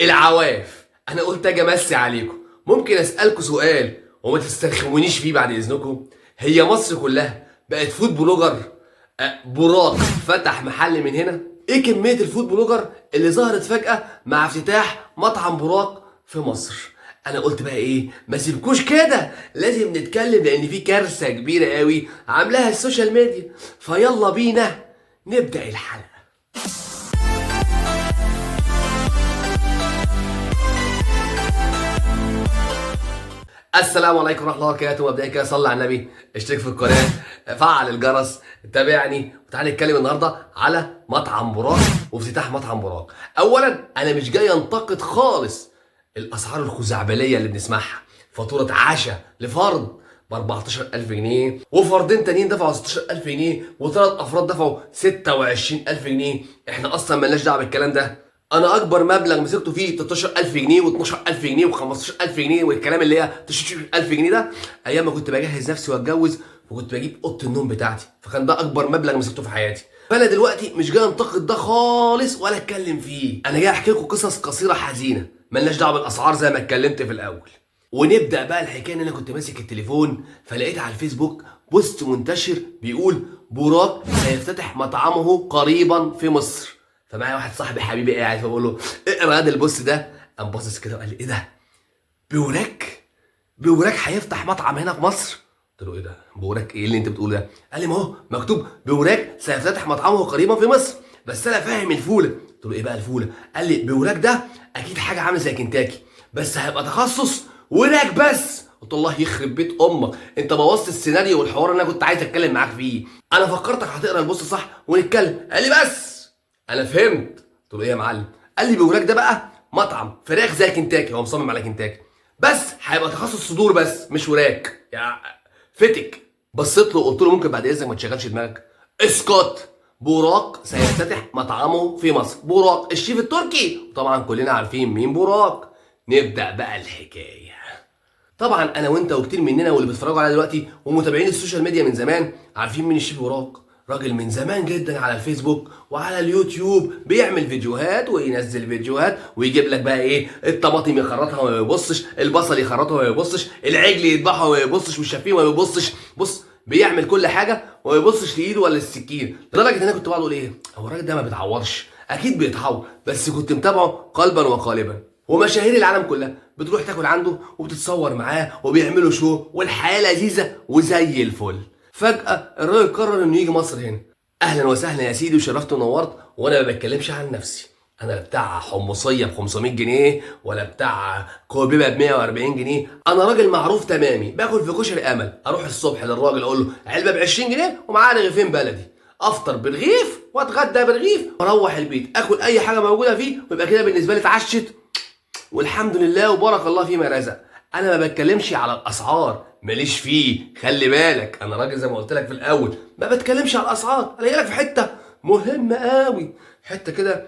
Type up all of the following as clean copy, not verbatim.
العواف. انا قلت اجي امسي عليكم، ممكن اسالكم سؤال وما تسترخمونيش فيه بعد اذنكم؟ هي مصر كلها بقت food blogger؟ براك فتح محل من هنا؟ ايه كمية ال food blogger اللي ظهرت فجاة مع افتتاح مطعم براك في مصر؟ انا قلت بقى ايه، ما سيبكوش كده، لازم نتكلم لان في كارثة كبيرة قوي عاملاها ال social media. فيلا بينا نبدا الحلقة. السلام عليكم ورحمة الله وبركاته. مبدئيا كده صلي على النبي، اشترك في القناة، فعل الجرس، تابعني، وتعالى نتكلم النهارده على مطعم براك وافتتاح مطعم براك. اولا انا مش جاي انتقد خالص الاسعار الخزعبليه اللي بنسمعها، فاتورة عشاء لفرد ب 14000 جنيه، وفردين تانيين دفعوا 16000 جنيه، وثلاث افراد دفعوا 26000 جنيه. احنا اصلا مالناش دعوه بالكلام ده. انا اكبر مبلغ مسكته فيه 13000 جنيه و12000 جنيه و15000 جنيه والكلام اللي هي 19000 جنيه ده ايام ما كنت بجهز نفسي واتجوز وكنت بجيب اوضة النوم بتاعتي، فكان ده اكبر مبلغ مسكته في حياتي. فانا دلوقتي مش جاي انتقد ده خالص ولا اتكلم فيه، انا جاي احكي لكم قصص قصيرة حزينة مالناش دعوه بالاسعار زي ما اتكلمت في الاول. ونبدا بقى الحكاية. ان انا كنت ماسك التليفون فلقيت على الفيسبوك post منتشر بيقول براك سيفتتح مطعمه قريبا في مصر. فمعايا واحد صاحبي حبيبي قاعد، فبقول له اقرا هذا ال post ده. قام باصص كده وقال لي ايه ده؟ بوراك؟ بوراك هيفتح مطعم هنا في مصر؟ قلت له ايه ده؟ بوراك ايه اللي انت بتقوله ده؟ قال لي ما هو مكتوب بوراك سيفتتح مطعمه قريبا في مصر، بس انا فاهم الفوله. قلت له ايه بقى الفوله؟ قال لي بوراك ده اكيد حاجة عامله زي كنتاكي، بس هيبقى تخصص وراك بس. قلت الله يخرب بيت امك، انت بوظت السيناريو والحوار اللي انا كنت عايز اتكلم معاك فيه. انا فكرتك هتقرا ال post صح ونتكلم. قال لي بس انا فهمت. قلت له ايه يا معلم؟ قال لي بوراك ده بقى مطعم فراخ زي كنتاكي، هو مصمم على كنتاكي، بس هيبقى تخصص صدور بس مش وراك يا فتك. بصيت له قلت له ممكن بعد اذنك ما تشغلش دماغك؟ اسكت. براك سيفتتح مطعمه في مصر، براك الشيف التركي، طبعا كلنا عارفين مين براك. نبدا بقى الحكاية. طبعا انا وانت وكتير مننا واللي بيتفرجوا علينا دلوقتي ومتابعين ال social media من زمان عارفين مين الشيف براك. راجل من زمان جدا على الفيسبوك وعلى اليوتيوب بيعمل فيديوهات وينزل فيديوهات ويجيب لك بقى ايه، الطماطم يخرطها وما يبصش، البصل يخرطه وما يبصش، العجل يذبحه وما يبصش، والشفيه وما يبصش. بص بيعمل كل حاجة وما يبصش لايده ولا السكين، لدرجة ان انا كنت بقعد اقول ايه، هو الراجل ده ما بيتعورش؟ اكيد بيتعور، بس كنت متابعه قلبا وقالبا. ومشاهير العالم كلها بتروح تاكل عنده وبتتصور معاه وبيعملوا شو، والحياة لذيذة وزي الفل. فجأة الراجل قرر انه يجي مصر هنا. اهلا وسهلا يا سيدي، وشرفت ونورت. وانا ما بتكلمش عن نفسي، انا لا بتاع حمصية ب 500 جنيه ولا بتاع كوبيبه ب 140 جنيه، انا راجل معروف تمامي، باكل في كشري امل. اروح الصبح للراجل اقول له علبة ب 20 جنيه ومعاه رغيفين بلدي، افطر برغيف واتغدى برغيف واروح البيت اكل اي حاجة موجودة فيه، ويبقى كده بالنسبة لي اتعشت والحمد لله وبارك الله فيما رزق. انا ما بتكلمش على الاسعار، ماليش فيه، خلي بالك انا راجل زي ما قلت لك في الاول ما بتكلمش على الاسعار. انا جاي لك في حتة مهمة قوي، حتة كده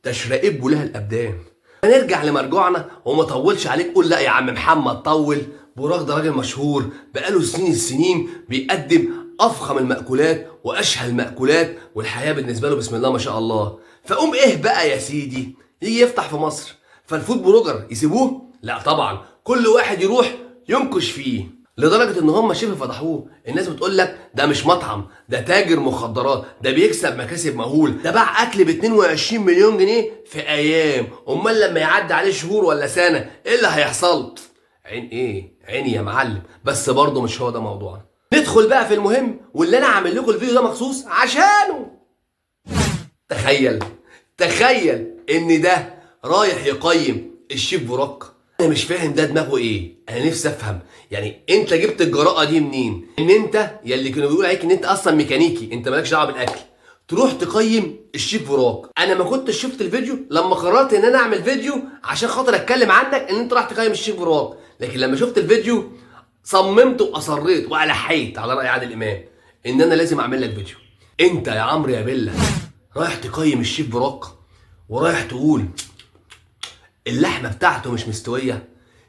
تشرئب لها الابدان. هنرجع لمرجوعنا وما طولش عليك، قول لا يا عم محمد طول. براك ده راجل مشهور بقاله سنين السنين بيقدم افخم المأكولات واشهى المأكولات، والحياة بالنسبة له بسم الله ما شاء الله. فقوم ايه بقى يا سيدي، يجي يفتح في مصر، فال food blogger يسيبوه؟ لا طبعا، كل واحد يروح ينكش فيه، لدرجة ان هم شبه فضحوه. الناس بتقول لك ده مش مطعم، ده تاجر مخدرات، ده بيكسب مكاسب مهول، ده باع اكل ب 22 مليون جنيه في ايام، امال لما يعدي عليه شهور ولا سنة ايه اللي هيحصل؟ عين ايه؟ عيني يا معلم. بس برضه مش هو ده موضوعنا. ندخل بقى في المهم واللي انا عامل لكم الفيديو ده مخصوص عشانه. تخيل تخيل ان ده رايح يقيم الشيف براك. انا مش فاهم ده دماغه ايه، انا نفسي افهم يعني انت جبت الجراءة دي منين؟ ان انت يلي كانوا بيقولوا عليك ان انت اصلا ميكانيكي، انت مالكش دعوه بالاكل، تروح تقيم الشيف براك. انا ما كنتش شفت الفيديو لما قررت ان انا اعمل فيديو عشان خاطر اتكلم عنك ان انت راح تقيم الشيف براك، لكن لما شفت الفيديو صممت واصريت والحيت على راي عادل امام ان انا لازم اعمل لك فيديو. انت يا عمرو يا بله رايح تقيم الشيف براك ورايح تقول اللحمة بتاعته مش مستوية؟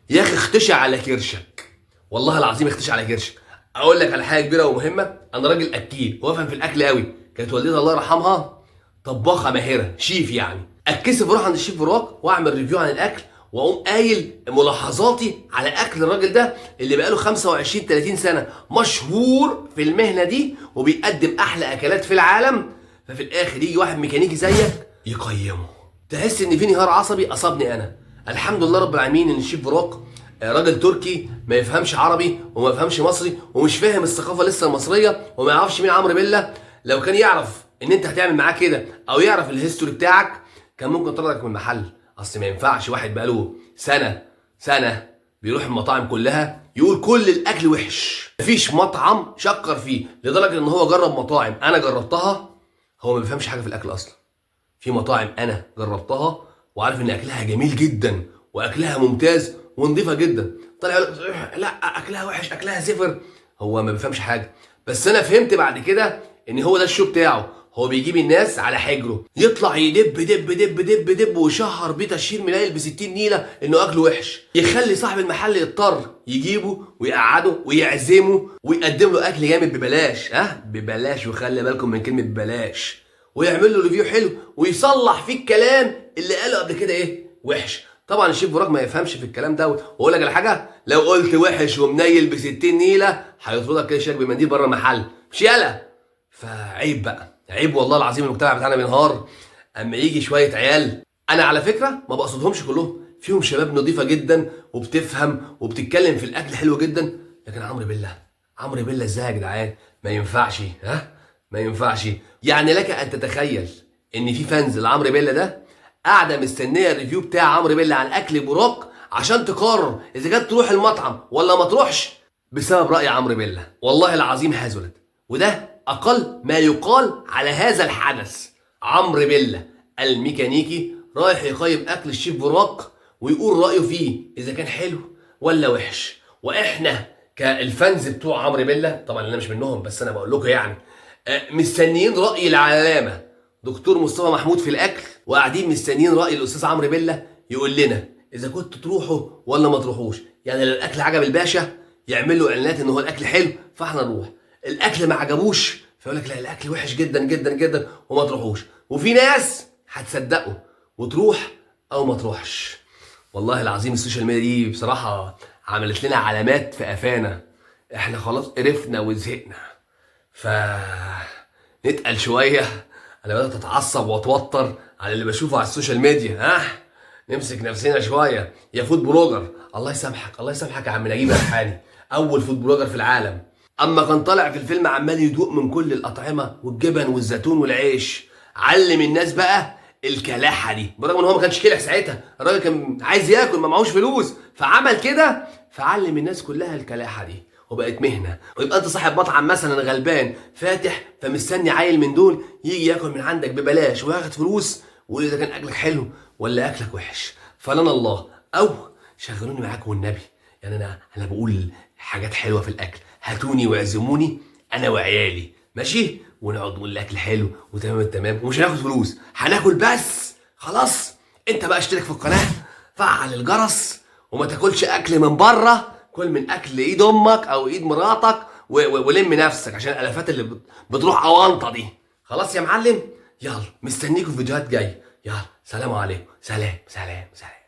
يا اخي اختشي على كرشك، والله العظيم اختشي على كرشك. اقول لك على حاجة كبيرة ومهمة، انا راجل اكيل وافهم في الاكل قوي، كانت والدتي الله يرحمها طباخه ماهره شيف يعني. اتكسف اروح عند الشيف براك واعمل review عن الاكل واقوم قايل ملاحظاتي على اكل الراجل ده اللي بقاله 25 30 سنة مشهور في المهنة دي وبيقدم احلى اكلات في العالم، ففي الاخر يجي واحد ميكانيكي زيك يقيمه. تحس ان في انهيار عصبي اصابني انا. الحمد لله رب العالمين ان الشيف براك راجل تركي ما يفهمش عربي وما يفهمش مصري ومش فاهم الثقافة لسه المصرية وما يعرفش مين عمرو بيلا. لو كان يعرف ان انت هتعمل معاه كده او يعرف ال history بتاعك كان ممكن يطردك من المحل. اصل ما ينفعش واحد بقاله سنة بيروح المطاعم كلها يقول كل الاكل وحش، مفيش مطعم شكر فيه، لدرجة ان هو جرب مطاعم انا جربتها هو ما بيفهمش حاجة في الاكل اصلا. في مطاعم انا جربتها وعارف ان اكلها جميل جدا واكلها ممتاز ونظيفه جدا، طلع يقول لك لا اكلها وحش اكلها زفر، هو ما بيفهمش حاجة. بس انا فهمت بعد كده ان هو ده ال show بتاعه، هو بيجيب الناس على حجره، يطلع يدب دب دب دب دب ويشهر بيه تشهير ملايل ب 60 نيله انه اكله وحش، يخلي صاحب المحل يضطر يجيبه ويقعده ويعزمه ويقدم له اكل جامد ببلاش. ها ببلاش، وخلي بالكم من كلمة ببلاش، ويعمل له review حلو ويصلح فيه الكلام اللي قاله قبل كده ايه وحش. طبعا الشيف براك ما يفهمش في الكلام دوت، واقول لك على حاجة، لو قلت وحش ومنيل ب 60 نيله هيطردك كده شاك بمنديل بره المحل، مش يالا. فعيب بقى، عيب والله العظيم. المجتمع بتاعنا بينهار اما يجي شوية عيال. انا على فكرة ما بقصدهمش كلهم، فيهم شباب نظيفة جدا وبتفهم وبتتكلم في الاكل حلو جدا، لكن عمرو بيلا، عمرو بيلا ازاي يا جدعان؟ ما ينفعش، ها ما ينفعش. يعني لك ان تتخيل ان في fans لعمرو بيلا ده قاعدة مستنيه ال review بتاع عمرو بيلا عن اكل براك عشان تقرر اذا كانت تروح المطعم ولا ما تروحش بسبب راي عمرو بيلا. والله العظيم هزلت، وده اقل ما يقال على هذا الحدث. عمرو بيلا الميكانيكي رايح يقيم اكل الشيف براك ويقول رايه فيه اذا كان حلو ولا وحش، واحنا كال fans بتوع عمرو بيلا، طبعا انا مش منهم بس انا بقول لكم يعني، مستنيين راي العلامة دكتور مصطفى محمود في الاكل، وقاعدين مستنيين راي الاستاذ عمرو بيلا يقول لنا اذا كنتوا تروحوا ولا ما تروحوش. يعني لو الاكل عجب الباشا يعمل له اعلانات ان هو الاكل حلو فاحنا نروح، الاكل ما عجبوش فيقول لك لا الاكل وحش جدا جدا جدا وما تروحوش. وفي ناس هتصدقه وتروح او ما تروحش. والله العظيم ال social media دي بصراحة عملت لنا علامات في قفانا، احنا خلاص قرفنا وزهقنا. ف نتقل شوية، انا بدات اتعصب واتوتر على اللي بشوفه على ال social media. ها نمسك نفسنا شوية يا food blogger. الله يسامحك، الله يسامحك يا عم نجيب الريحاني، اول food blogger في العالم. اما كان طالع في الفيلم عمال يدوق من كل الاطعمة والجبن والزيتون والعيش، علم الناس بقى الكلاحه دي، برغم ان هو ما كانش كلح ساعتها، الراجل كان عايز ياكل ما معهوش فلوس فعمل كده، فعلم الناس كلها الكلاحه دي وبقت مهنة. ويبقى انت صاحب مطعم مثلا غلبان فاتح، فمستني عيل من دول يجي ياكل من عندك ببلاش وياخد فلوس، ويقول اذا كان اكلك حلو ولا اكلك وحش. فلنا الله، او شغلوني معاكم والنبي، يعني انا بقول حاجات حلوة في الاكل، هاتوني واعزموني انا وعيالي، ماشي، ونقعد نقول الاكل حلو وتمام التمام، ومش هناخد فلوس، هناكل بس خلاص. انت بقى اشترك في القناة، فعل الجرس، وما تاكلش اكل من بره، كل من اكل ايد امك او ايد مراتك، ولم نفسك عشان الالافات اللي بتروح اونطه دي. خلاص يا معلم، يلا مستنيكم في فيديوهات جاية. يلا سلام عليكم، سلام سلام سلام.